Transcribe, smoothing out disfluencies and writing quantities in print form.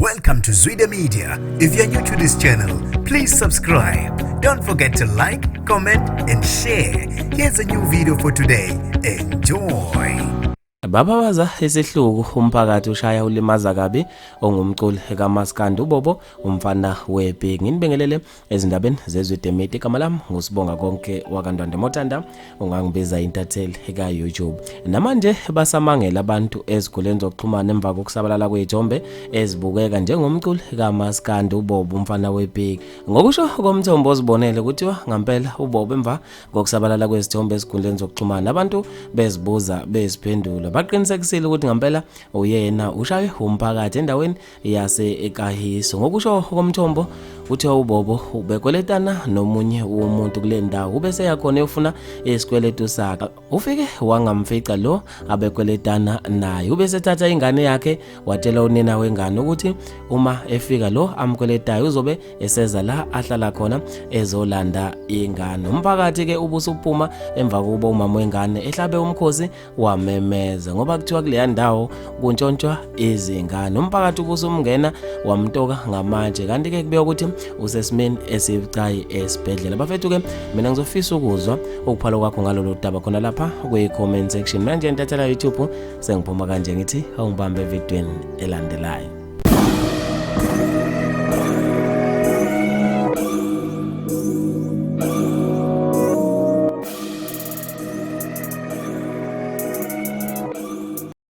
Welcome to Zwida Media. If you're new to this channel, please subscribe. Don't forget to like, comment, and share. Here's a new video for today. Enjoy. Bababaza isihluku umphakathi ushaya ulimaza kabi ongumculi kaMaskandi uBobo umfana weBig. Nginibingelele ezindabeni zeZwide Media. Igama lami nguSibonga konke wakaNdwandwe Motanda ungangibiza intatheli ka-YouTube. Namanje basamangela abantu eziguleni zokuxhumana emva kokusabalala kwezithombe ezibukeka njengomculi kaMaskandi uBobo umfana weBig. Ngokusho komthombo ozibonele kuthiwa ngampela uBobo emva kokusabalala kwezithombe ezinkundleni zokuxhumana abantu bezibuza beziphendula baqinisekisile ukuthi ngampela uyena ushaywe umphakathi endaweni yase-Ekahiso. Ngokusho komthombo kuthiwa uBobo ubekweletana nomunye womuntu kule ndawo ubese yakhona eyofuna isikweletu sakhe. Ufike wangamfica lo abekweletana naye ubesethatha ingane yakhe watshela unina wengane ukuthi uma efika lo amkweletayo uzobe eseza la ahlala khona ezolanda ingane. Umphakathi ke ubusuphuma emva kokuba umama wengane ehlabe umkhosi wamemeza ngoba kuthiwa kuleya ndawo kuntshontshwa izingane. Umphakathi ubusumngena wamtoka ngamatshe kanti ke kubekwa ukuthi usesimeni esibucayi esibhedlela. Bafethu ke mina ngizofisa ukuzwa ukuphala kwakho ngalolu daba khona lapha kwi-comment section. Manje ntathela YouTube sengiphuma kanje ngithi awungibambe evidweni elandelayo.